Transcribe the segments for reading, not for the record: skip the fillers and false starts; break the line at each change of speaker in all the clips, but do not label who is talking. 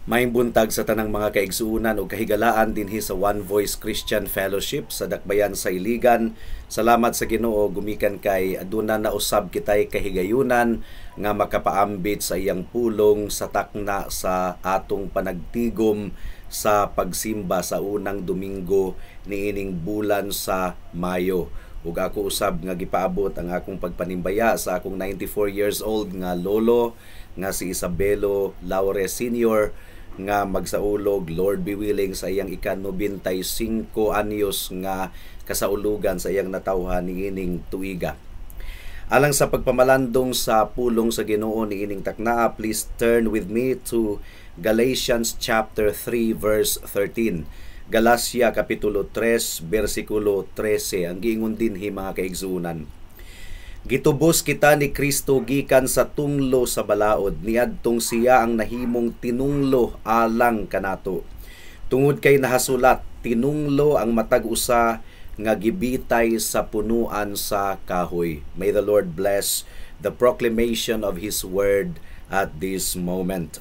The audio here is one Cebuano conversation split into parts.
Maayong buntag sa tanang mga kaigsuonan ug kahigalaan dinhi sa One Voice Christian Fellowship sa Dakbayan sa Iligan. Salamat sa Ginoo gumikan kay aduna na usab kitay kahigayunan nga makapaambit sa iyang pulong sa takna sa atong panagtigom sa pagsimba sa unang Domingo niining bulan sa Mayo. Ug ako usab nga gipaabot ang akong pagpanimbaya sa akong 94 years old nga lolo nga si Isabelo Laure Sr. nga magsaulog, Lord be willing, sa iyang ika-95 anyos nga kasaulugan sa iyang natawhan niining tuiga. Alang sa pagpamalandong sa pulong sa Ginoo niining taknaa, please turn with me to Galatians chapter 3 verse 13. Galacia kapitulo 3 bersikulo 13 ang giingon dinhi, mga kaigsuonan. Gitubos kita ni Kristo gikan sa tunglo sa balaod niadtong siya ang nahimong tinunglo alang kanato. Tungod kay nahasulat, tinunglo ang matag usa nga gibitay sa punuan sa kahoy. May the Lord bless the proclamation of His word at this moment.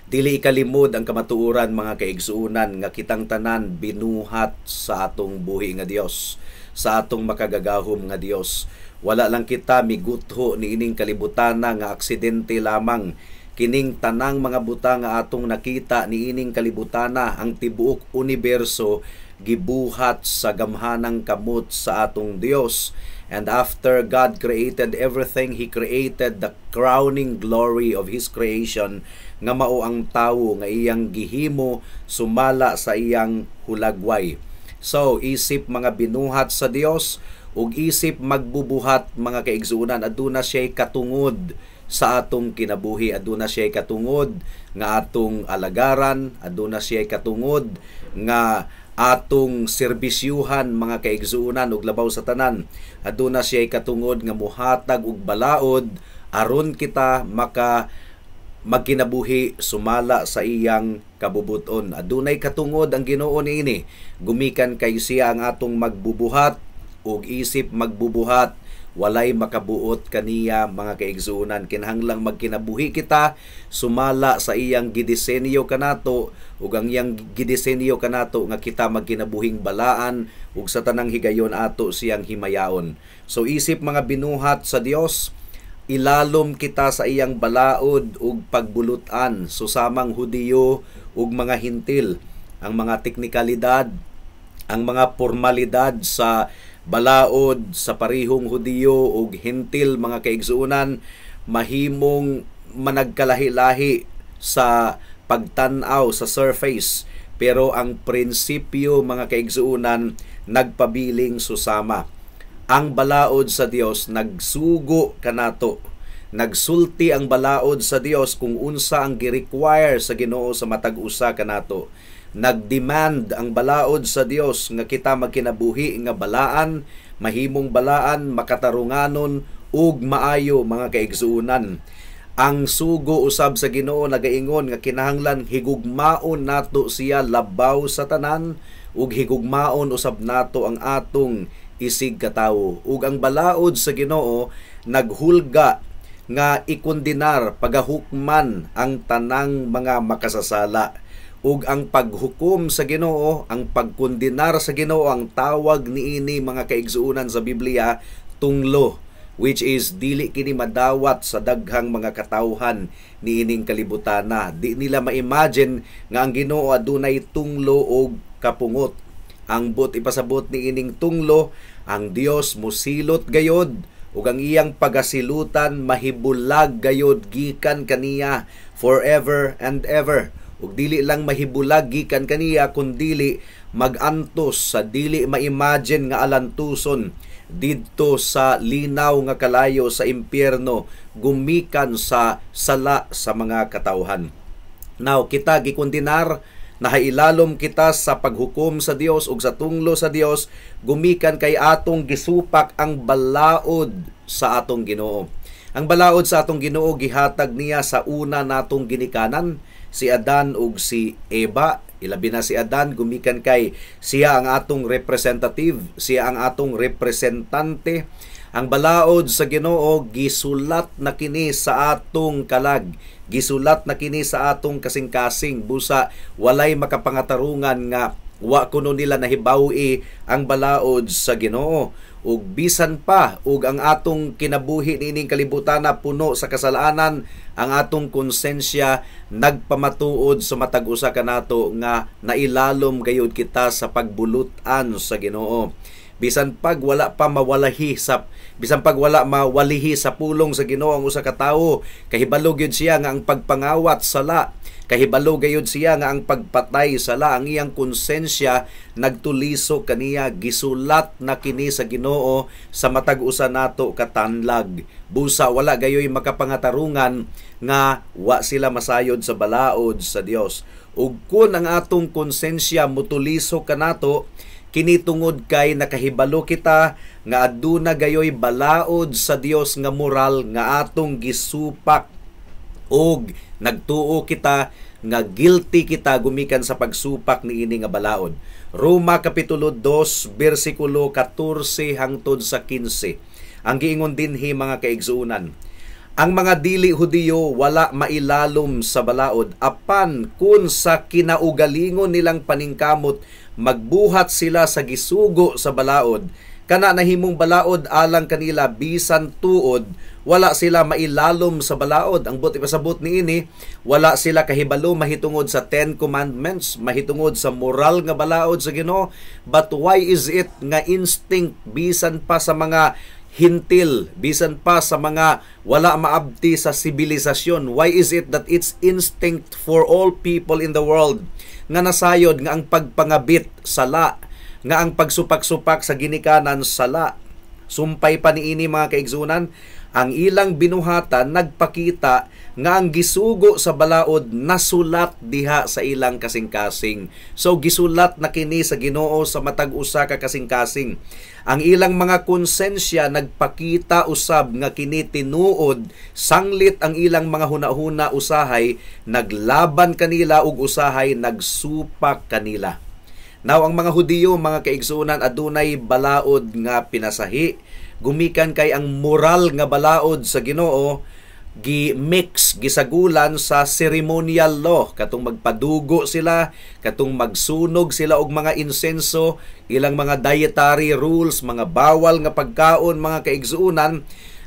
Dili ikalimod ang kamatuoran, mga kaigsuonan, nga kitang tanan binuhat sa atong buhi nga Dios, sa atong makagagahom nga Dios. Wala lang kita migutho niining kalibutana nga aksidente lamang. Kining tanang mga butang nga atong nakita niining kalibutana, ang tibuok universo, gibuhat sa gamhanang kamot sa atong Dios. And after God created everything, He created the crowning glory of His creation nga mao ang tawo nga iyang gihimo sumala sa iyang hulagway. So, isip mga binuhat sa Dios ug isip magbubuhat, mga kaigsuonan, aduna siya katungod sa atong kinabuhi, aduna siya katungod nga atong alagaran, aduna siya katungod nga atong serbisyuhan, mga kaigsuonan, ug labaw sa tanan, aduna siya katungod nga muhatag og balaod aron kita maka magkinabuhi sumala sa iyang kabubuton. Adunay katungod ang Ginoo niini gumikan kay siya ang atong magbubuhat, ug isip magbubuhat, walay makabuot kaniya, mga kaigsuonan. Kinahanglang magkinabuhi kita sumala sa iyang gidisenyo kanato, ug ang iyang gidisenyo kanato nga kita magkinabuhing balaan ug sa tanang higayon ato siyang himayaon. So isip mga binuhat sa Dios, ilalom kita sa iyang balaod ug pagbulutan, susamang Hudiyo ug mga Hintil. Ang mga teknikalidad, ang mga formalidad sa balaod sa parihong Hudiyo ug Hintil, mga kaigsuonan, mahimong managkalahi-lahi sa pagtan-aw sa surface, pero ang prinsipyo, mga kaigsuonan, nagpabiling susama. Ang balaod sa Dios nagsugo kanato, nagsulti ang balaod sa Dios kung unsa ang gi-require sa Ginoo sa matag usa kanato. Nagdemand ang balaod sa Dios nga kita magkinabuhi nga balaan, mahimong balaan, makatarunganon ug maayo, mga kaigsuonan. Ang sugo usab sa Ginoo nagaingon nga kinahanglan higugmaon nato siya labaw sa tanan ug higugmaon usab nato ang atong isig katawo. Ug ang balaod sa Ginoo naghulga nga ikondenar, pagahukman ang tanang mga makasasala. Ug ang paghukom sa Ginoo, ang pagkondenar sa Ginoo, ang tawag niini, mga kaigsuonan, sa Biblia, tunglo, which is dili kini madawat sa daghang mga katawhan niining kalibutana. Di nila ma-imagine nga ang Ginoo adunay tunglo og kapungot. Ang buot ipasabot niining tunglo, ang Dios musilot gayod ug ang iyang pagasilutan mahibulag gayod gikan kaniya forever and ever. Ug dili lang mahibulag gikan kaniya, kundili magantos sa dili ma-imagine nga alantuson didto sa linaw nga kalayo sa impyerno gumikan sa sala sa mga katawhan. Now, kita gikondenar, nahailalom kita sa paghukom sa Dios ug sa tunglo sa Dios gumikan kay atong gisupak ang balaod sa atong Ginoo. Ang balaod sa atong Ginoo gihatag niya sa una natong ginikanan, si Adan ug si Eva. Ilabi na si Adan gumikan kay siya ang atong representative, siya ang atong representante. Ang balaod sa Ginoo gisulat na kini sa atong kalag, gisulat na kini sa atong kasing-kasing. Busa walay makapangatarungan nga wa kuno nila nahibaw-i ang balaod sa Ginoo. Ug bisan pa ug ang atong kinabuhi niining kalibutan na puno sa kasalanan, ang atong konsensya nagpamatuod sa matag usa kanato nga nailalom gayud kita sa pagbulutan sa Ginoo. Bisan pag wala mawalihi sa pulong sa Ginoo ang usa ka tawo, kahibalo gyud siya nga ang pagpangawat sala, kahibalo gayud siya nga ang pagpatay sala. Ang iyang konsensya nagtuliso kaniya. Gisulat na kini sa Ginoo sa matag usa nato katanlag. Busa wala gayoy makapangatarungan nga wa sila masayod sa balaod sa Dios. Ug kun ang atong konsensya mutuliso kanato, kini tungod kay nakahibalo kita nga aduna gayoy balaod sa Dios nga moral nga atong gisupak, og nagtuo kita nga guilty kita gumikan sa pagsupak niini nga balaod. Roma kapitulo 2 bersikulo 14 hangtod sa 15. Ang giingon dinhi, mga kaigsuonan, ang mga dili Hudiyo wala mailalom sa balaod, apan kun sa kinaugalingon nilang paningkamot magbuhat sila sa gisugo sa balaod, kana nahimong balaod alang kanila, bisan tuod wala sila mailalom sa balaod. Ang buot ipasabot niini, wala sila kahibalo mahitungod sa Ten Commandments, mahitungod sa moral nga balaod sa Ginoo. But why is it nga instinct bisan pa sa mga hintil, bisan pa sa mga wala maabti sa sibilisasyon, why is it that it's instinct for all people in the world nga nasayod nga ang pagpangabit sala, nga ang pagsupak-supak sa ginikanan sala? Sumpay pa niini, mga kaigsuonan, ang ilang binuhatan nagpakita nga ang gisugo sa balaod nasulat diha sa ilang kasing-kasing. So gisulat na kini sa Ginoo sa matag usa ka kasing-kasing. Ang ilang mga konsensya nagpakita usab nga kini tinuod, sanglit ang ilang mga hunahuna usahay naglaban kanila ug usahay nagsupak kanila. Now, ang mga Hudiyo, mga kaigsuonan, adunay balaod nga pinasahi gumikan kay ang moral nga balaod sa Ginoo gi-mix, gisagulan sa ceremonial law, katong magpadugo sila, katong magsunog sila og mga insenso, ilang mga dietary rules, mga bawal nga pagkaon, mga kaigsuonan.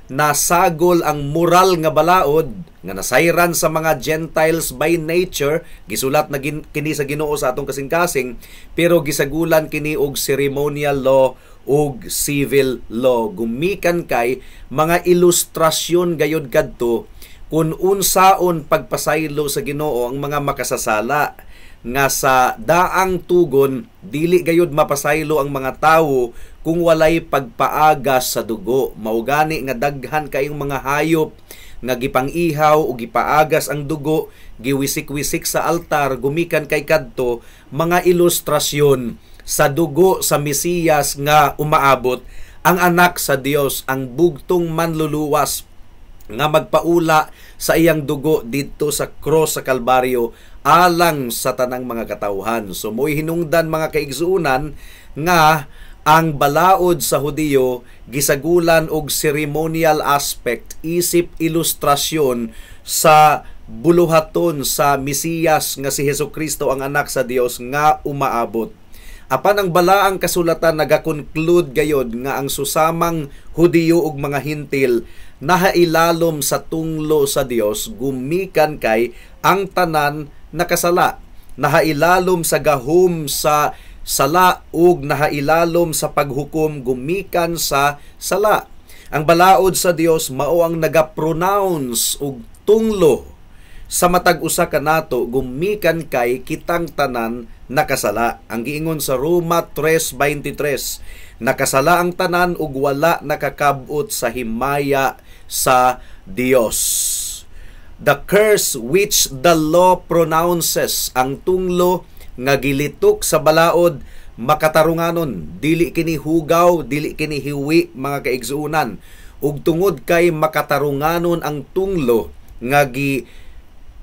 Nasagol ang moral nga balaod nga nasayran sa mga Gentiles by nature, gisulat na kini sa Ginoo sa atong kasing-kasing, pero gisagulan kini og ceremonial law ug civil law gumikan kay mga ilustrasyon gayod kadto kung unsaon pagpasaylo sa Ginoo ang mga makasasala, nga sa daang tugon dili gayud mapasaylo ang mga tawo kung walay pagpaagas sa dugo. Mao gani nga daghan kayong mga hayop nga gipang-ihaw o gipaagas ang dugo, giwisik-wisik sa altar, gumikan kay kadto mga ilustrasyon sa dugo sa Mesiyas nga umaabot, ang anak sa Dios, ang bugtong manluluwas nga magpaula sa iyang dugo didto sa cross sa Kalbaryo alang sa tanang mga katawhan. So mo'y hinungdan, mga kaigsuonan, nga ang balaod sa Hudiyo gisagulan og ceremonial aspect isip ilustrasyon sa buluhaton sa Mesiyas nga si Hesukristo, ang anak sa Dios nga umaabot. Apan ang balaang kasulatan nagakonclude gayod nga ang susamang Hudiyo ug mga Hintil nahailalom sa tunglo sa Dios gumikan kay ang tanan nakasala, nahailalom sa gahom sa sala ug nahailalom sa paghukom gumikan sa sala. Ang balaod sa Dios mao ang nagapronounce og tunglo sa matag usa kanato gumikan kay kitang tanan nakasala. Ang giingon sa Roma 3:23, nakasala ang tanan ug wala nakakabot sa himaya sa Dios. The curse which the law pronounces, ang tunglo nga gilitok sa balaod, makatarunganon, dili kini hugaw, dili kini hiwi, mga kaigsuonan. Ug tungod kay makatarunganon ang tunglo nga gi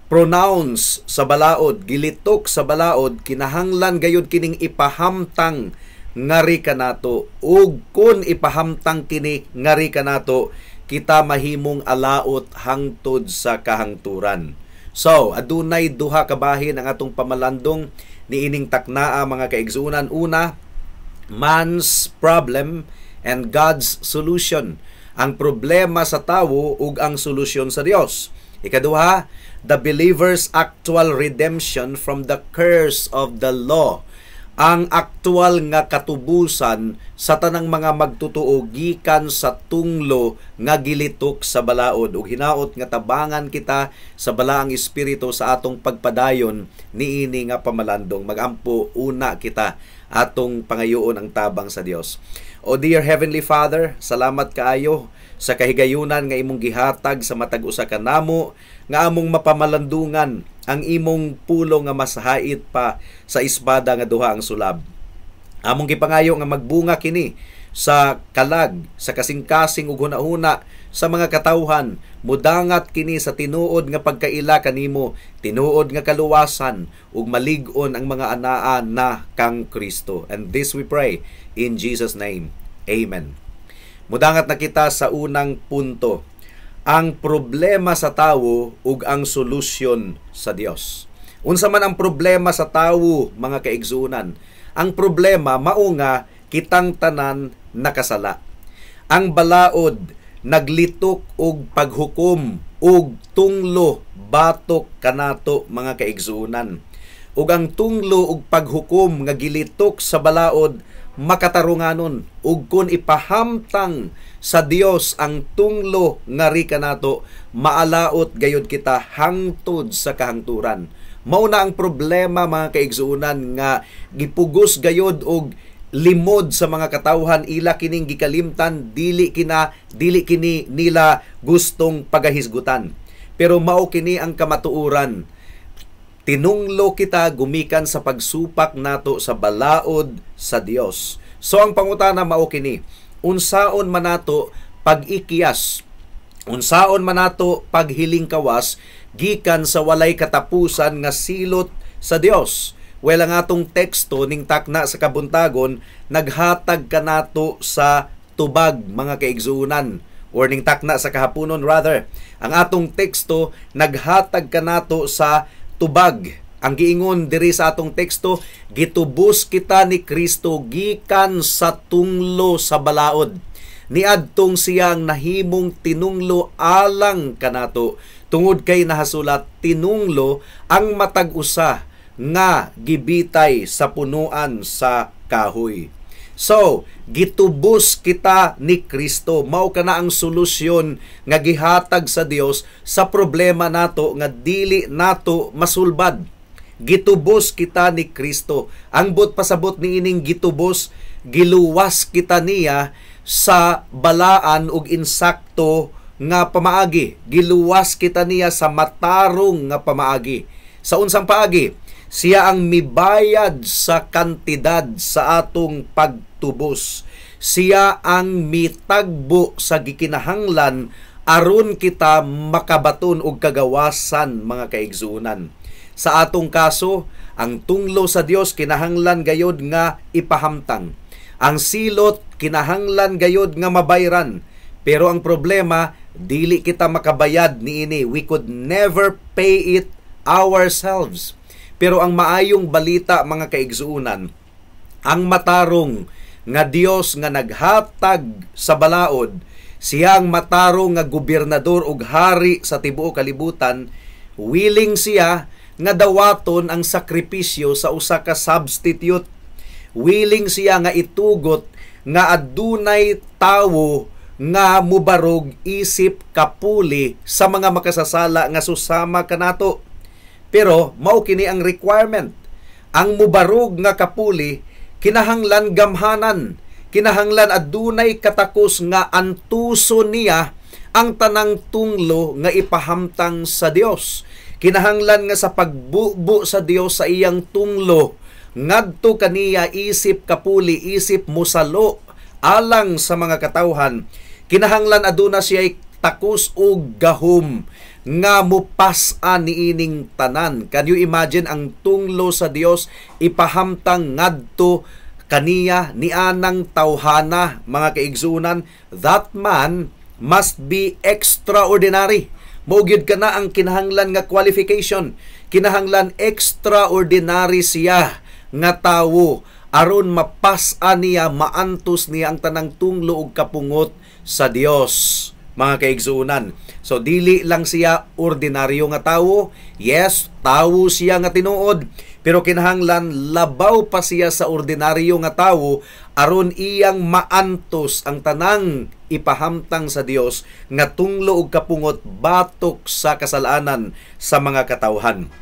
pronounce sa balaod, gilitok sa balaod, kinahanglan gayud kining ipahamtang ngari kanato, ug kun ipahamtang kini ngari kanato, kita mahimong alaot hangtod sa kahangturan. So, adunay duha ka bahin ang atong pamalandong niining taknaa, mga kaigsuonan. Una, man's problem and God's solution. Ang problema sa tawo ug ang solusyon sa Dios. Ikaduha, the believer's actual redemption from the curse of the law. Ang aktual nga katubusan sa tanang mga magtotoo gikan sa tunglo nga gilitok sa balaod. Ug hinaot nga tabangan kita sa Balaang Espiritu sa atong pagpadayon niini nga pamalandong. Magampo una kita, atong pangayoon ang tabang sa Dios. O dear Heavenly Father, salamat kaayo sa kahigayunan nga imong gihatag sa matag usa kanamo nga among mapamalandungan ang imong pulong nga mas hait pa sa espada nga duha ang sulab. Among gipangayo nga magbunga kini sa kalag, sa kasing-kasing ug hunahuna sa mga katawhan. Mudangat kini sa tinuod nga pagkaila kanimo, tinuod nga kaluwasan, ug malig-on ang mga anaa na kang Kristo. And this we pray in Jesus' name. Amen. Mudangat na kita sa unang punto, ang problema sa tawo ug ang solusyon sa Dios. Unsa man ang problema sa tawo, mga kaigsuonan? Ang problema mao nga kitang tanan nakasala. Ang balaod naglitok og paghukom ug tunglo batok kanato, mga kaigsuonan. Ug ang tunglo ug paghukom nga gilitok sa balaod makatarunganon, ug kun ipahamtang sa Dios ang tunglo ngari kanato, maalaot gayud kita hangtod sa kahangturan. Mao na ang problema, mga kaigsuonan, nga gipugos gayud og limod sa mga katawhan. Ila kining gikalimtan, dili kini nila gustong pagahisgutan. Pero mao kini ang kamatuoran. Tinunglo kita gumikan sa pagsupak nato sa balaod sa Dios. So ang pangutana mao kini: unsaon man nato pag-ikiyas, unsaon man nato paghiling kawas gikan sa walay katapusan nga silot sa Dios? Well, ang atong teksto ning takna sa kabuntagon naghatag kanato sa tubag, mga kaigsuonan, or ning takna sa kahaponon rather. Ang atong teksto naghatag kanato sa tubag. Ang giingon diri sa atong teksto, gitubos kita ni Kristo gikan sa tunglo sa balaod. Niadtong siyang nahimong tinunglo alang kanato, tungod kay nahasulat, "Tinunglo ang matag usa nga gibitay sa punuan sa kahoy." So, gitubos kita ni Kristo. Mao kana ang solusyon nga gihatag sa Dios sa problema nato nga dili nato masulbad. Gitubos kita ni Kristo. Ang buot pasabot niining gitubos, giluwas kita niya sa balaan ug insakto nga pamaagi. Giluwas kita niya sa matarong nga pamaagi. Sa unsang paagi? Siya ang mibayad sa kantidad sa atong pagtubos. Siya ang mitagbo sa gikinahanglan aron kita makabaton og kagawasan, mga kaigsuonan. Sa atong kaso, ang tunglo sa Dios kinahanglan gayod nga ipahamtang. Ang silot kinahanglan gayod nga mabayran. Pero ang problema, dili kita makabayad niini. We could never pay it ourselves. Pero ang maayong balita, mga kaigsuonan, ang matarong nga Dios nga naghatag sa balaod, siya ang matarong nga gobernador ug hari sa tibuok kalibutan, willing siya nga dawaton ang sakripisyo sa usa ka substitute. Willing siya nga itugot nga adunay tawo nga mubarog isip kapuli sa mga makasasala nga susama kanato. Pero mao kini ang requirement. Ang mubarog nga kapuli kinahanglan gamhanan, kinahanglan adunay katakos nga antuso niya ang tanang tunglo nga ipahamtang sa Dios. Kinahanglan nga sa pagbubo sa Dios sa iyang tunglo ngadto kaniya isip kapuli, isip musalo alang sa mga katawhan, kinahanglan aduna siya takos og gahom nga mupas-an niining tanan. Can you imagine ang tunglo sa Dios ipahamtang ngadto kaniya nianang tawhana, mga kaigsuonan, that man must be extraordinary. Mao gyud kana ang kinahanglan nga qualification. Kinahanglan extraordinary siya nga tawo aron mapas-an niya, maantos niya ang tanang tunglo ug kapungot sa Dios, mga kaigsuonan. So dili lang siya ordinaryo nga tawo. Yes, tawo siya nga tinuod, pero kinahanglan labaw pa siya sa ordinaryo nga tawo aron iyang maantos ang tanang ipahamtang sa Dios nga tunglo ug kapungot batok sa kasalanan sa mga katawhan.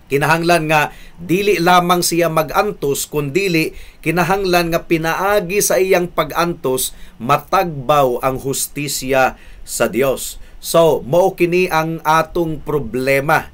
Kinahanglan nga dili lamang siya magantos, kundili kinahanglan nga pinaagi sa iyang pagantos matagbaw ang hustisya sa Dios. So, mao kini ang atong problema.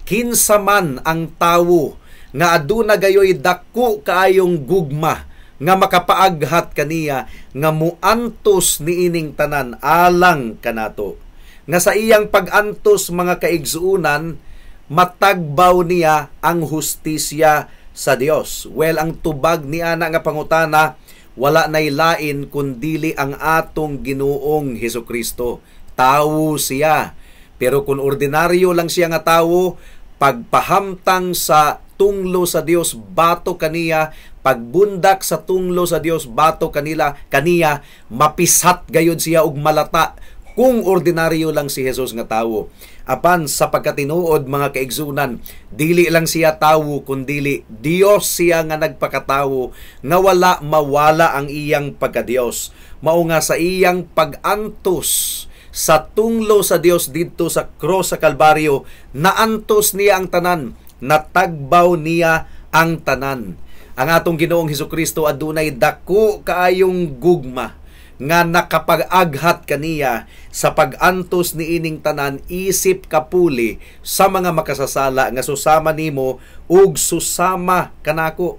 Kinsa man ang tawo nga aduna gayoy dako kaayong gugma nga makapaaghat kaniya nga muantos niining tanan alang kanato? Nga sa iyang pag-antos, mga kaigsuonan, matagbaw niya ang hustisya sa Dios? Well, ang tubag ni ana nga pangutana, wala nay lain kundili ang atong Ginoong Hesukristo. Tawo siya. Pero kung ordinaryo lang siya nga tawo, pagpahamtang sa tunglo sa Dios batok kaniya, pagbundak sa tunglo sa Dios batok kanila kaniya, mapisat gayud siya og malata kung ordinaryo lang si Jesus nga tawo. Apan sa pagkatinuod, mga kaigsuonan, dili lang siya tawo kundili Dios siya nga nagpakatawo nga wala mawala ang iyang pagkadios. Mao nga sa iyang pag-antos sa tunglo sa Dios didto sa cross sa Kalbaryo, naantos niya ang tanan, natagbaw niya ang tanan. Ang atong Ginoong Hesukristo adunay dako kaayong gugma nga nakapag-aghat kaniya sa pag-antos niining tanan isip kapuli sa mga makasasala nga susama nimo ug susama kanako.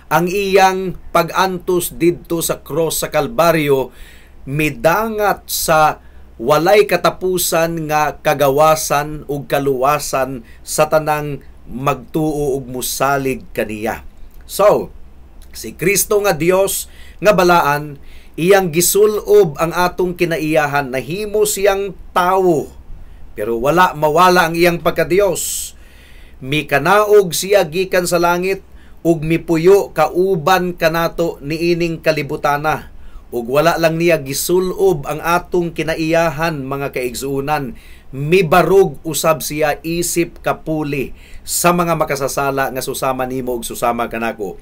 Ang iyang pag-antos didto sa cross sa Kalbaryo midangat sa walay katapusan nga kagawasan ug kaluwasan sa tanang magtuo ug musalig kaniya. So, si Kristo nga Dios nga balaan, iyang gisulob ang atong kinaiyahan, nahimo siyang tawo, pero wala mawala ang iyang pagkadiyos. Mikanaog siya gikan sa langit ug mipuyo kauban kanato niining kalibutana. Ug wala lang niya gisulob ang atong kinaiyahan, mga kaigsuonan, mibarog usab siya isip kapuli sa mga makasasala nga susama nimo ug susama kanako.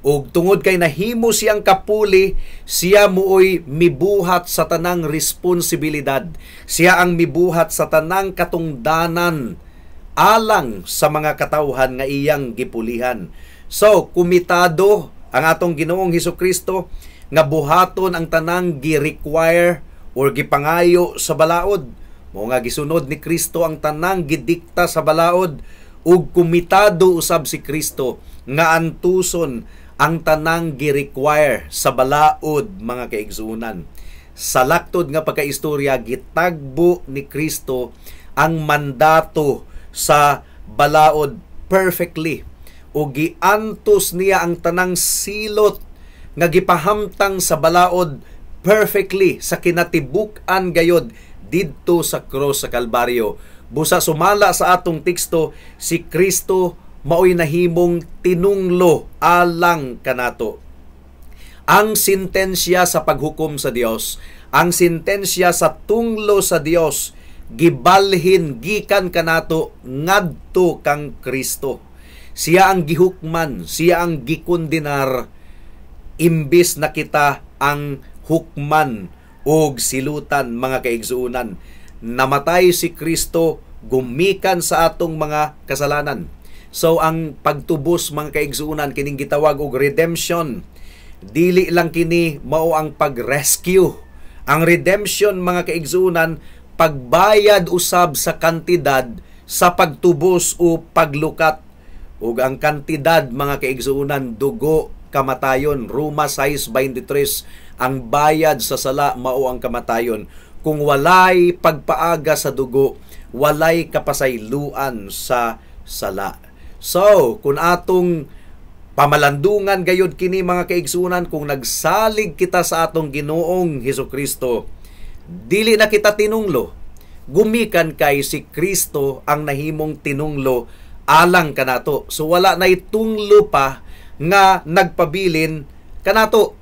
Ug tungod kay nahimo siyang kapuli, siya mooy mibuhat sa tanang responsibilidad. Siya ang mibuhat sa tanang katungdanan alang sa mga katawhan nga iyang gipulihan. So, komitado ang atong Ginoong Hesukristo nga buhaton ang tanang gi-require or gipangayo sa balaod. Mao nga gisunod ni Kristo ang tanang gidikta sa balaod, ug komitado usab si Kristo nga antuson ang tanang gi-require sa balaod, mga kaigsuonan. Sa laktod nga pagkaistorya, gitagbo ni Kristo ang mandato sa balaod perfectly o giantos niya ang tanang silot nga gipahamtang sa balaod perfectly sa kinatibuk-an gayod didto sa cross sa Kalbaryo. Busa sumala sa atong teksto, si Kristo maoy nahimong tinunglo alang kanato. Ang sentensya sa paghukom sa Dios, ang sentensya sa tunglo sa Dios, gibalhin gikan kanato ngadto kang Kristo. Siya ang gihukman, siya ang gikundinar imbis na kita ang hukman og silutan, mga kaigsuonan. Namatay si Kristo gumikan sa atong mga kasalanan. So ang pagtubos, mga kaigsuonan, kining gitawag og redemption. Dili lang kini mao ang pag-rescue. Ang redemption, mga kaigsuonan, pagbayad usab sa kantidad sa pagtubos o paglukat. Ug ang kantidad, mga kaigsuonan, dugo, kamatayon. Roma 6:23, ang bayad sa sala mao ang kamatayon. Kung walay pagpaaga sa dugo, walay kapasayloan sa sala. So, kung atong Pamalandungan gayud kini, mga kaigsunan, kung nagsalig kita sa atong Ginoong Hesukristo, dili na kita tinunglo gumikan kay si Kristo ang nahimong tinunglo alang kanato. So wala na tunglo pa nga nagpabilin kanato.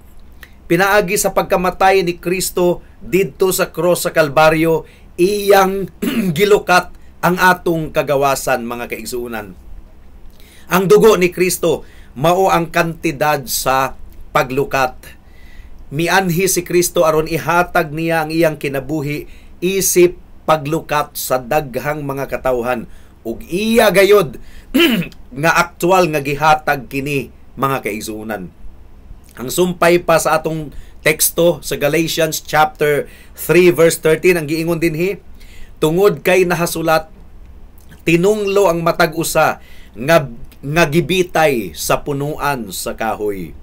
Pinaagi sa pagkamatay ni Kristo didto sa cross sa Kalbaryo, iyang gilukat ang atong kagawasan, mga kaigsuonan. Ang dugo ni Kristo mao ang kantidad sa paglukat. Mianhi si Kristo aron ihatag niya ang iyang kinabuhi isip paglukat sa daghang mga katawhan, ug iya gayod nga aktual nga gihatag kini, mga kaigsuonan. Ang sumpay pa sa atong teksto sa Galatians chapter 3 verse 13, ang giingon dinhi, "Tungod kay nahasulat, tinunglo ang matag usa nga gibitay sa punuan sa kahoy."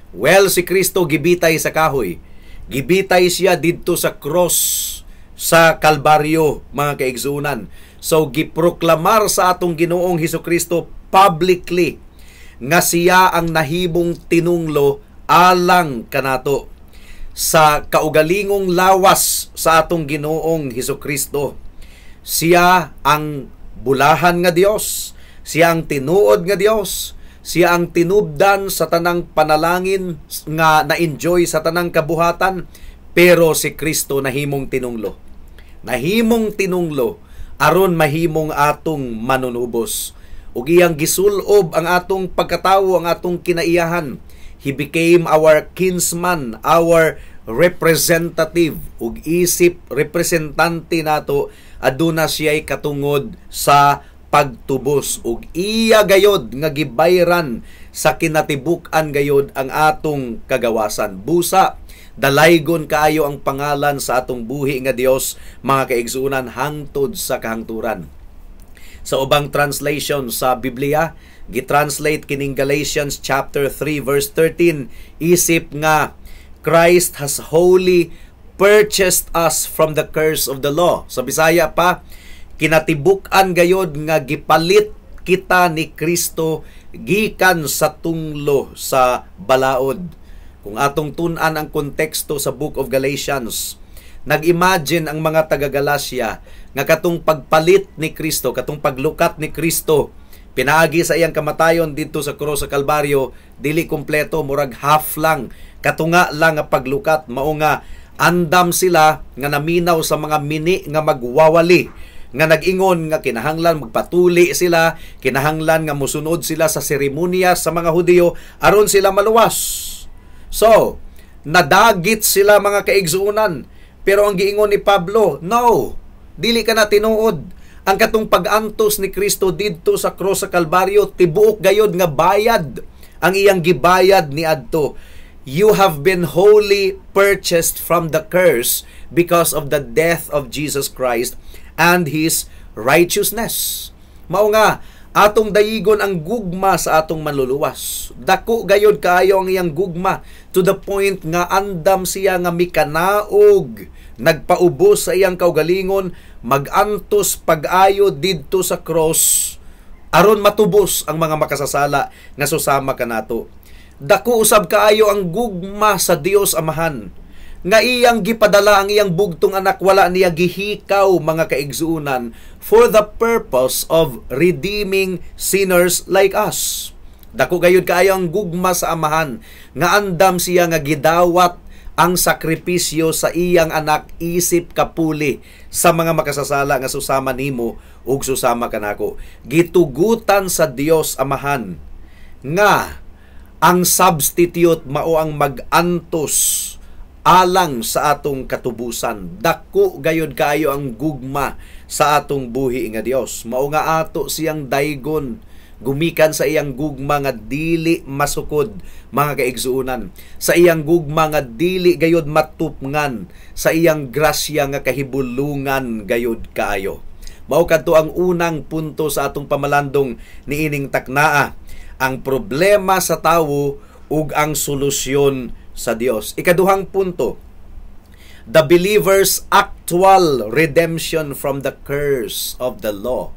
Well, si Kristo gibitay sa kahoy. Gibitay siya didto sa cross sa Kalbaryo, mga kaigsunan. So giproklamar sa atong Ginoong Hesukristo publicly nga siya ang nahimong tinunglo alang kanato. Sa kaugalingong lawas sa atong Ginoong Hesukristo, siya ang bulahan nga Dios, siya ang tinuod nga Dios, siya ang tinubdan sa tanang panalangin nga na-enjoy sa tanang kabuhatan, pero si Kristo nahimong tinunglo. Nahimong tinunglo aron mahimong atong manunubos. Ug iyang gisulob ang atong pagkatawo, ang atong kinaiyahan. He became our kinsman, our representative, ug isip representante nato, aduna siya'y katungod sa pagtubos, ug iya gayod nga gibayran sa kinatibuk-an gayod ang atong kagawasan. Busa dalaygon kaayo ang pangalan sa atong buhi nga Dios, mga kaigsuonan, hangtod sa kahangturan. Sa ubang translation sa Biblia, gitranslate kining Galatians chapter 3 verse 13 isip nga "Christ has wholly purchased us from the curse of the law." Sa Bisaya pa, kinatibuk-an gayod nga gipalit kita ni Kristo gikan sa tunglo sa balaod. Kung atong tun-an ang konteksto sa Book of Galatians, nag-imagine ang mga taga-Galacia nga katong pagpalit ni Kristo, katong paglukat ni Kristo pinaagi sa iyang kamatayon didto sa krus sa Kalbaryo, dili kumpleto, murag half lang, katunga lang nga paglukat. Mao nga andam sila nga naminaw sa mga mini nga magwawali nga nag-ingon nga kinahanglan magpatuli sila, kinahanglan nga musunod sila sa seremonya sa mga Hudiyo aron sila maluwas. So, nadagit sila, mga kaigsuonan. Pero ang giingon ni Pablo, "No, dili ka na tinuod. Ang katong pag-antos ni Kristo didto sa krus sa Kalbaryo, tibuok gayod nga bayad ang iyang gibayad ni adto. You have been wholly purchased from the curse because of the death of Jesus Christ and His righteousness." Mao nga atong dayigon ang gugma sa atong Manluluwas. Dako gayod kaayo ang iyang gugma to the point nga andam siya nga mikanaog, nagpaubos sa iyang kaugalingon, magantos pag-ayo didto sa cross aron matubos ang mga makasasala nga susama kanato. Dako usab kaayo ang gugma sa Dios Amahan nga iyang gipadala ang iyang bugtong anak, wala niya gihikaw, mga kaigsuonan, for the purpose of redeeming sinners like us. Dako gayud kaayo ang gugma sa Amahan nga andam siya nga gidawat ang sakripisyo sa iyang anak isip kapuli sa mga makasasala nga susama nimo ug susama kanako. Gitugutan sa Dios Amahan nga ang substitute mao ang mag-antos alang sa atong katubusan. Dako gayod kaayo ang gugma sa atong buhi nga Dios. Mao nga ato siyang daygon gumikan sa iyang gugma nga dili masukod, mga kaigsuonan, sa iyang gugma nga dili gayod matupngan, sa iyang grasya nga kahibulungan gayod kaayo. Mao kadto ang unang punto sa atong pamalandong niining taknaa, ang problema sa tawo ug ang solusyon sa Dios. Ikaduhang punto, the believer's actual redemption from the curse of the law.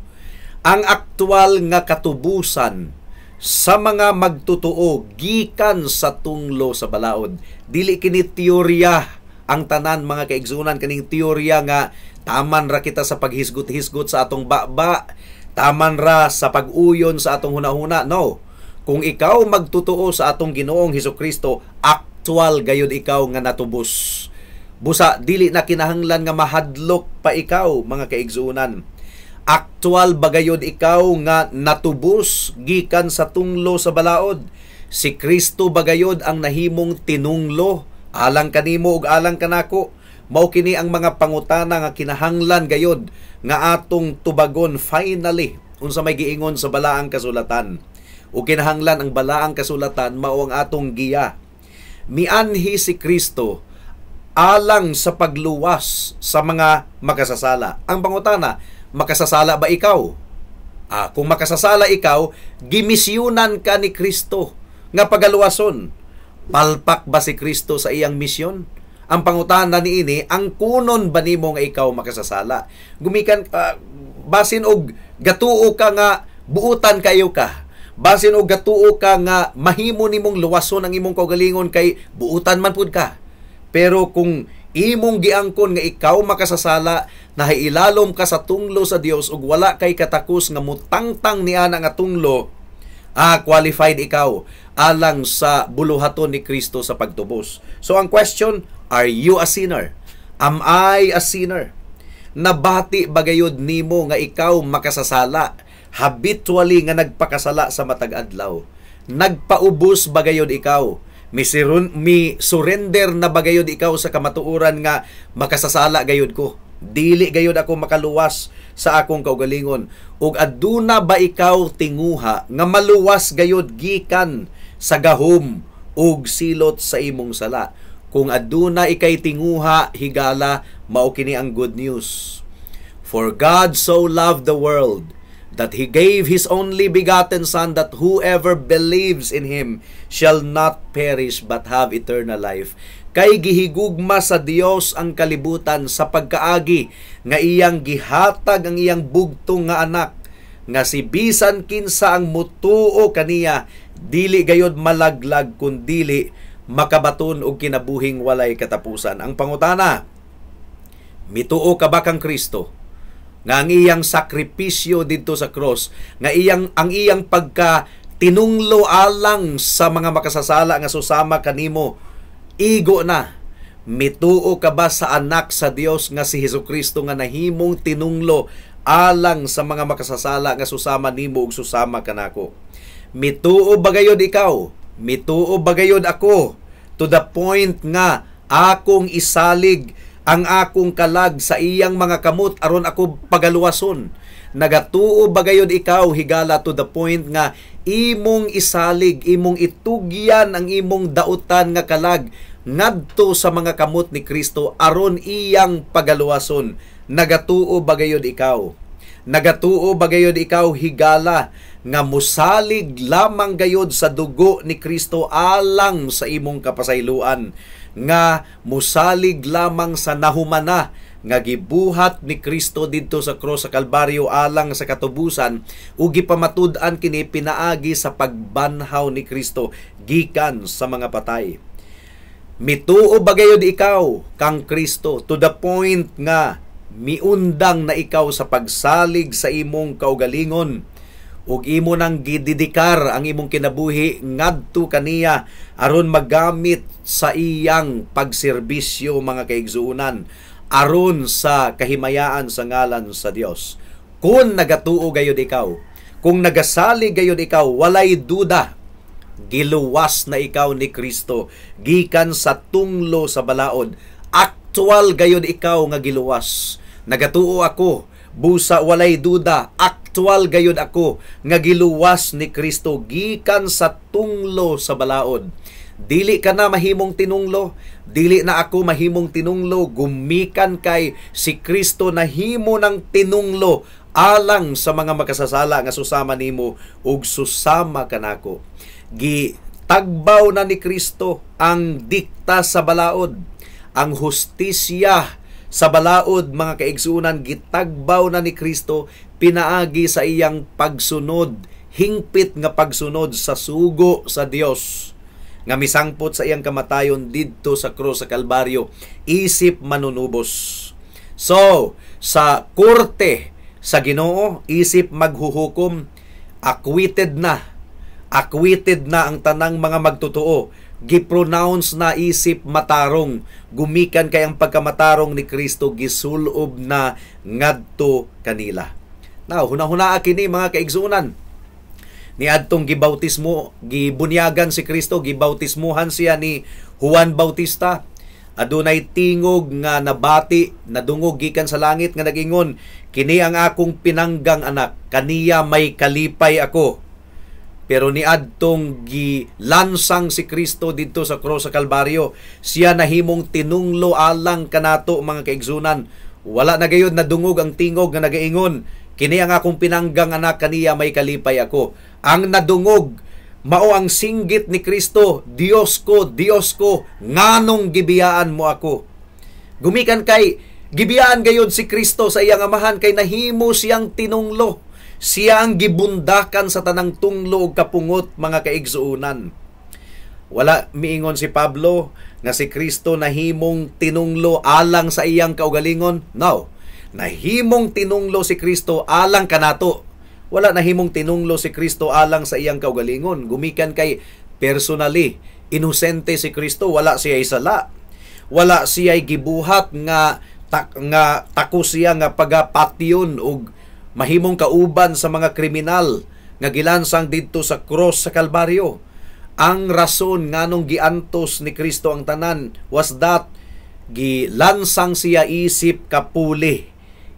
Ang aktual nga katubusan Sa mga magtotoo gikan sa tunglo sa balaod. Dili kini teorya ang tanan, mga kaigsunan, kaning teorya nga taman ra kita sa paghisgot-hisgot sa atong baba, taman ra sa pag-uyon sa atong hunahuna. No. Kung ikaw magtotoo sa atong Ginoong Hesus Kristo, actual gayud ikaw nga natubos. Busa dili na kinahanglan nga mahadlok pa ikaw, mga kaigsunan. Actual bagayod ikaw nga natubos gikan sa tunglo sa balaod? Si Kristo bagayod ang nahimong tinunglo alang kanimo ug alang kanako? Mao kini ang mga pangutana nga kinahanglan gayod nga atong tubagon finally, unsa may giingon sa Balaang Kasulatan. Ug kinahanglan ang Balaang Kasulatan mao ang atong giya. Mianhi si Kristo alang sa pagluwas sa mga makasasala. Ang pangutana, makasasala ba ikaw? Kung makasasala ikaw, gimisyunan ka ni Kristo nga pagaluwason. Palpak ba si Kristo sa iyang misyon? Ang pangutana niini, ang kunon ba nimo nga ikaw makasasala? Gumikan basin og gatuo ka nga buutan kayo ka. Basin og gatuo ka nga mahimo nimong luwason ang imong kaugalingon kay buutan man pud ka. Pero kung imong giangkon nga ikaw makasasala, nahailalom ka sa tunglo sa Dios ug wala kay katakos nga mutangtang niana nga tunglo, qualified ikaw alang sa buluhaton ni Kristo sa pagtubos. So ang question, are you a sinner? Am I a sinner? Nabati bagayod nimo nga ikaw makasasala, habitually nga nagpakasala sa matag adlaw? Nagpaubos bagayod ikaw? Mi surrender na bagayod ikaw sa kamatuoran nga makasasala gayod ko? Dili gayod ako makaluwas sa akong kaugalingon. Ug aduna ba ikaw tinguha nga maluwas gayod gikan sa gahom ug silot sa imong sala? Kung aduna ikay tinguha, higala, mao kini ang good news. "For God so loved the world that He gave His only begotten Son, that whoever believes in Him shall not perish but have eternal life." Kay gihigugma sa Dios ang kalibutan sa pagkaagi nga iyang gihatag ang iyang bugtong nga anak, nga si bisan kinsa ang mutuo kaniya dili gayod malaglag kundili makabaton og kinabuhing walay katapusan. Ang pangutana, mituo ka ba kang Kristo? Nga ang iyang sakripisyo didto sa cross, nga iyang ang iyang pagka tinunglo alang sa mga makasasala nga susama kanimo, igo na. Mituo ka ba sa anak sa Dios nga si Hesukristo nga nahimong tinunglo alang sa mga makasasala nga susama nimo ug susama kanako? Mituo ba gayod ikaw? Mituo ba gayod ako to the point nga akong isalig ang akong kalag sa iyang mga kamot aron ako pagaluwason? Nagatuo ba gayod ikaw, higala, to the point nga imong isalig, imong itugyan ang imong dautan nga kalag ngadto sa mga kamot ni Kristo aron iyang pagaluwason? Nagatuo ba gayod ikaw? Nagatuo ba gayod ikaw, higala, nga musalig lamang gayod sa dugo ni Kristo alang sa imong kapasayloan, nga musalig lamang sa nahumana nga gibuhat ni Kristo didto sa cross sa Kalbaryo alang sa katubusan ug gipamatud-an kini pinaagi sa pagbanhaw ni Kristo gikan sa mga patay? Mituo ba gayod ikaw kang Kristo to the point nga miundang na ikaw sa pagsalig sa imong kaugalingon ug imo nang gidedikar ang imong kinabuhi ngadto kaniya aron magamit sa iyang pagserbisyo, mga kaigsuonan, aron sa kahimayaan sa ngalan sa Dios? Kung nagatuo gayod ikaw, kung nagasalig gayod ikaw, walay duda, giluwas na ikaw ni Kristo gikan sa tunglo sa balaod. Actual gayod ikaw nga giluwas. Nagatuo ako, busa walay duda, actual gayod ako nga giluwas ni Kristo gikan sa tunglo sa balaod. Dili ka na mahimong tinunglo, dili na ako mahimong tinunglo, gumikan kay si Kristo nahimo ng tinunglo alang sa mga makasasala nga susama nimo ug susama kanako. Gitagbaw na ni Kristo ang dikta sa balaod, ang hustisya sa balaod, mga kaigsunan, gitagbaw na ni Kristo pinaagi sa iyang pagsunod. hingpit nga pagsunod sa sugo sa Dios nga misangpot sa iyang kamatayon didto sa krus sa Kalbaryo isip manunubos. So, sa korte sa Ginoo isip maghuhukom, acquitted na. Acquitted na ang tanang mga magtotoo. Gipronounce na isip matarong, gumikan kay ang pagkamatarong ni Kristo gisulob na ngadto kanila. Now, hunahunaa kini, mga kaigsuonan. Niadtong gibautismo, gibunyagan si Kristo, gibautismuhan siya ni Juan Bautista. Adunay tingog nga nabati, nadungog gikan sa langit nga nagingon, "Kini ang akong pinanggang anak, kaniya may kalipay ako." Pero niadtong gilansang si Kristo didto sa krus sa Kalbaryo, siya nahimong tinunglo alang kanato, mga kaigsunan. Wala na gayud nadungog ang tingog nga nagaingon, "Kini ang akong pinanggang anak, kaniya may kalipay ako." Ang nadungog mao ang singgit ni Kristo, "Diyos ko, Diyos ko, nganong gibiyaan mo ako?" Gumikan kay gibiyaan gayud si Kristo sa iyang Amahan kay nahimo siyang tinunglo. Siya ang gibundakan sa tanang tunglo ug kapungot, mga kaigsuonan. Wala miingon si Pablo nga si Kristo nahimong tinunglo alang sa iyang kaugalingon. No. Nahimong tinunglo si Kristo alang kanato. Wala nahimong tinunglo si Kristo alang sa iyang kaugalingon. Gumikan kay personally, inosente si Kristo, wala siya sala. Wala siya gibuhat nga tako siya nga pagapatyon og mahimong kauban sa mga kriminal nga gilansang didto sa cross sa Kalbaryo. Ang rason nganong giantos ni Kristo ang tanan was that gilansang siya isip kapuli.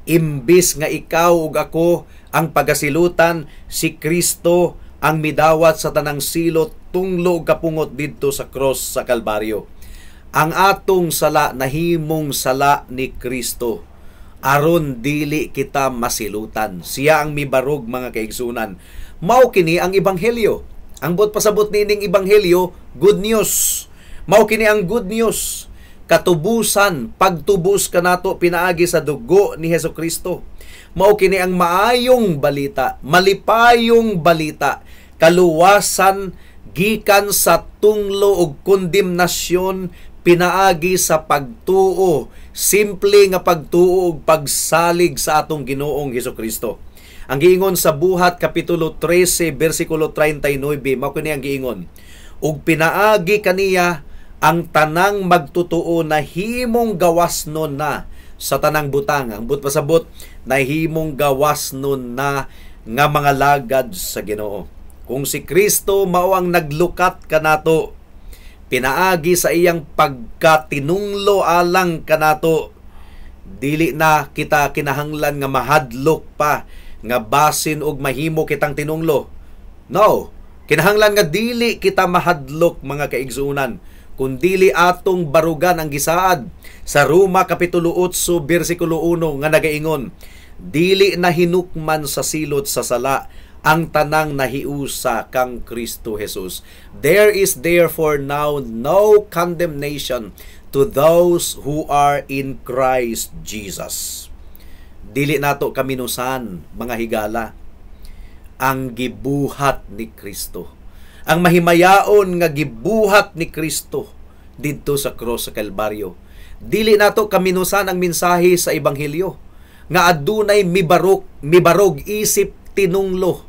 Imbis nga ikaw ug ako ang pagasilutan, si Kristo ang midawat sa tanang silot, tunglo ug kapungot didto sa cross sa Kalbaryo. Ang atong sala nahimong sala ni Kristo aron dili kita masilutan. Siya ang mibarog, mga kaigsunan. Mao kini ang ebanghelyo. Ang buot pasabot niining ebanghelyo, good news. Mao kini ang good news. Katubusan, pagtubos kanato pinaagi sa dugo ni Hesus Kristo. Mao kini ang maayong balita, malipayong balita, kaluwasan gikan sa tunglo ug kondemnasyon pinaagi sa pagtuo, simple nga pagtuo ug pagsalig sa atong Ginoong Hesus Kristo. Ang giingon sa Buhat kapitulo 13 bersikulo 39, mao kini ang giingon: "Ug pinaagi kaniya ang tanang magtotoo na himong gawasnon na sa tanang butang." Ang buot pasabot, nahimong gawasnon na nga mga lagad sa Ginoo. Kung si Kristo mao ang naglukat kanato pinaagi sa iyang pagkatinunglo alang kanato, dili na kita kinahanglan nga mahadlok pa nga basin og mahimo kitang tinunglo. No, kinahanglan nga dili kita mahadlok, mga kaigsuonan, kun dili atong barugan ang gisaad sa Roma kapitulo 8 bersikulo 1 nga nagaingon, "Dili na hinukman sa silot sa sala ang tanang nahiusa kang Kristo Jesus." There is therefore now no condemnation to those who are in Christ Jesus. Dili nato kaminusan, mga higala, ang gibuhat ni Kristo. Ang mahimayaon nga gibuhat ni Kristo didto sa cross sa Kalbaryo. Dili nato kaminusan ang mensahe sa ebanghelyo nga adunay mibarog isip tinunglo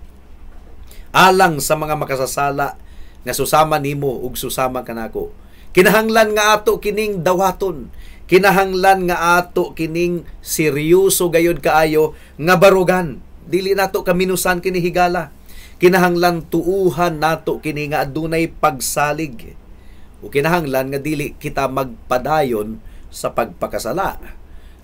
alang sa mga makasasala nga susama nimo ug susama kanako. Kinahanglan nga ato kining dawaton. Kinahanglan nga ato kining seryoso gayud kaayo nga barugan. Dili nato kaminusan kini, higala. Kinahanglan tuuhan nato kini nga adunay pagsalig. O kinahanglan nga dili kita magpadayon sa pagpakasala.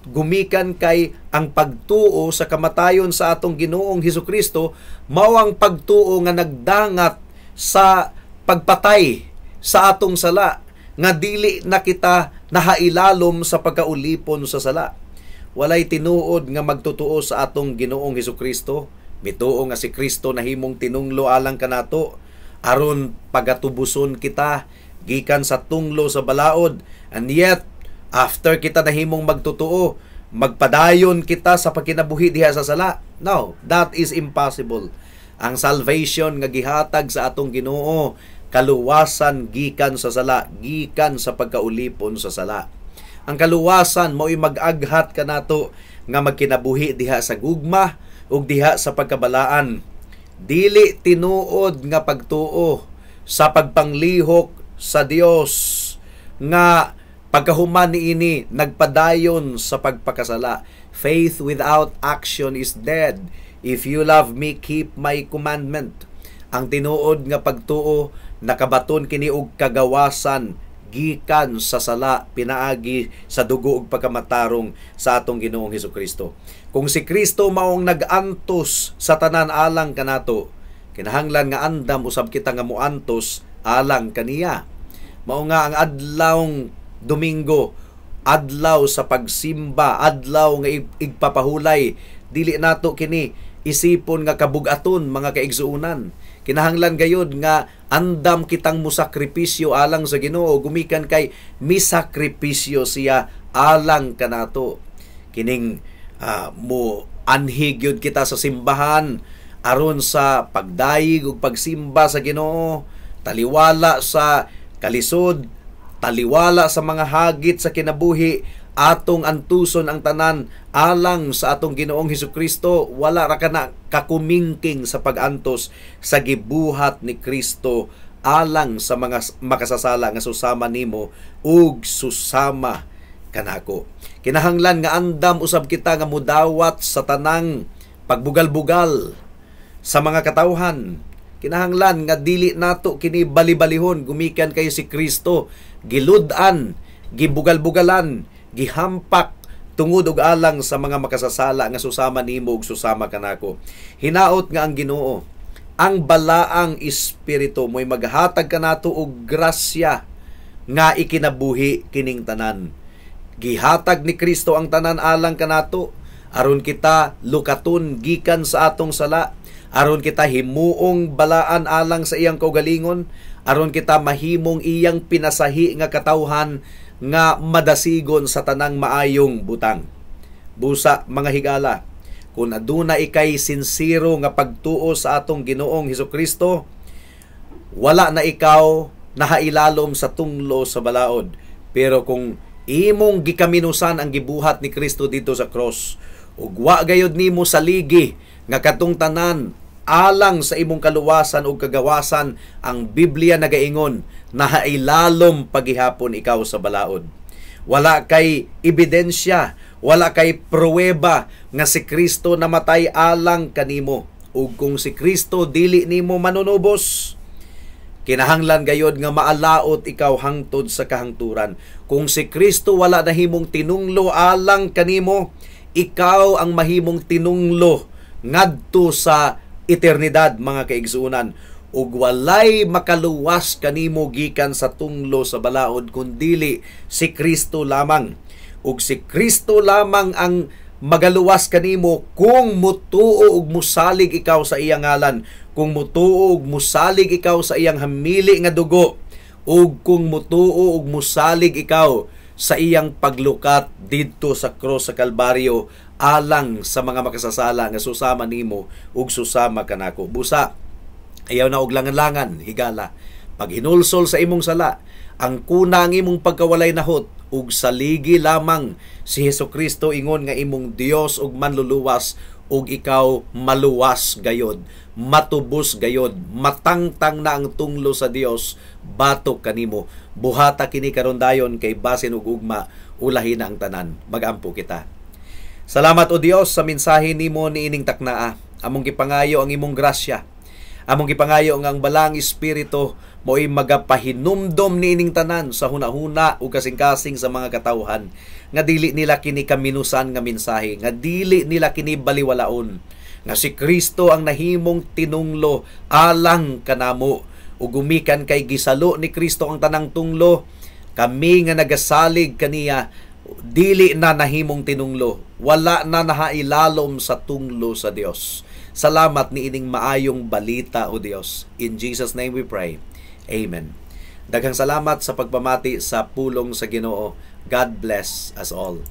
Gumikan kay ang pagtuo sa kamatayon sa atong Ginoong Hesus Kristo mao ang pagtuo nga nagdangat sa pagpatay sa atong sala, nga dili na kita nahailalom sa pagkaulipon sa sala. Walay tinuod nga magtotoo sa atong Ginoong Hesus Kristo, mituo nga si Kristo nahimong tinunglo alang kanato aron pagatubuson kita gikan sa tunglo sa balaod, and yet after kita nahimong magtotoo, magpadayon kita sa pagkinabuhi diha sa sala. No, that is impossible. Ang salvation nga gihatag sa atong Ginoo, kaluwasan gikan sa sala, gikan sa pagkaulipon sa sala. Ang kaluwasan mao'y mag-aghat kanato nga magkinabuhi diha sa gugma ug diha sa pagkabalaan. Dili tinuod nga pagtuo sa pagpanglihok sa Dios nga pagkahuman niini nagpadayon sa pagpakasala. Faith without action is dead. If you love me, keep my commandment. Ang tinuod nga pagtuo nakabaton kini og kagawasan gikan sa sala pinaagi sa dugo ug pagkamatarong sa atong Ginoong Hesukristo. Kung si Kristo maong nag-antos sa tanan alang kanato, kinahanglan nga andam usab kita nga moantos alang kaniya. Mao nga ang adlawng Domingo, adlaw sa pagsimba, adlaw nga igpapahulay, dili nato kini isipon nga kabugaton, mga kaigsuonan. Kinahanglan gayod nga andam kitang musakripisyo alang sa Ginoo gumikan kay misakripisyo siya alang kanato. Kining mo anhi gyud kita sa simbahan aron sa pagdayeg ug pagsimba sa Ginoo, taliwala sa kalisod, taliwala sa mga hagit sa kinabuhi, atong antuson ang tanan alang sa atong Ginoong Hesukristo. Wala ra kana kakumingking sa pag-antos sa gibuhat ni Kristo alang sa mga makasasala nga susama nimo ug susama kanako. Kinahanglan nga andam usab kita nga mudawat sa tanang pagbugal-bugal sa mga katawhan. Kinahanglan nga dili nato kini bali-balihon gumikan kay si Kristo gilud-an, gibugal-bugalan, gihampak tungod og alang sa mga makasasala nga susama nimo ug susama kanako. Hinaot nga ang Ginoo, ang balaang espiritu, mo'y maghatag kanato og grasya nga ikinabuhi kining tanan. Gihatag ni Kristo ang tanan alang kanato aron kita lukaton gikan sa atong sala, aron kita himuong balaan alang sa iyang kaugalingon, aron kita mahimong iyang pinasahi nga katawhan nga madasigon sa tanang maayong butang. Busa, mga higala, kung aduna ikay sinsero nga pagtuo sa atong Ginoong Hesukristo, wala na ikaw nahailalom sa tunglo sa balaod. Pero kung imong gikaminusan ang gibuhat ni Kristo dito sa cross, ug wa gayod nimo saligi nga katong tanan alang sa imong kaluwasan ug kagawasan, ang Biblia nagaingon nahailalom pagihapon ikaw sa balaod. Wala kay ebidensya, wala kay pruweba nga si Kristo namatay alang kanimo. Ug kung si Kristo dili nimo manunubos, kinahanglan gayod nga maalaot ikaw hangtod sa kahangturan. Kung si Kristo wala nahimong tinunglo alang kanimo, ikaw ang mahimong tinunglo ngadto sa eternidad, mga kaigsuonan. Ug walay makaluwas kanimo gikan sa tunglo sa balaod kundili si Kristo lamang. Ug si Kristo lamang ang magaluwas kanimo kung mutuo ug musalig ikaw sa iyang ngalan, kung mutuo ug musalig ikaw sa iyang hamili nga dugo, ug kung mutuo ug musalig ikaw sa iyang paglukat didto sa cross sa Kalbaryo alang sa mga makasasala nga susama nimo ug susama kanako. Busa, ayaw na og langan-langan, higala. Paghinulsol sa imong sala, ang kuna ang imong pagkawalay nahot ug saligi lamang si Hesukristo ingon nga imong Dios ug manluluwas, ug ikaw maluwas gayod, matubos gayod, matangtang na ang tunglo sa Dios batok kanimo. Buhata kini karon dayon kay basin og ugma ulahi na ang tanan. Magampo kita. Salamat, o Dios, sa mensahe nimo niining taknaa. Among gipangayo ang imong grasya. Among gipangayo nga ang balaang espiritu mo'y magapahinumdom niining tanan sa hunahuna ug kasing-kasing sa mga katawhan nga dili nila kini kaminusan nga mensahe, nga dili nila kini baliwalaon, nga si Kristo ang nahimong tinunglo alang kanamo. Ug gumikan kay gisalo ni Kristo ang tanang tunglo, kami nga nagasalig kaniya dili na nahimong tinunglo, wala na nahailalom sa tunglo sa Dios. Salamat niining maayong balita, O Dios. In Jesus' name we pray. Amen. Daghang salamat sa pagpamati sa pulong sa Ginoo. God bless us all.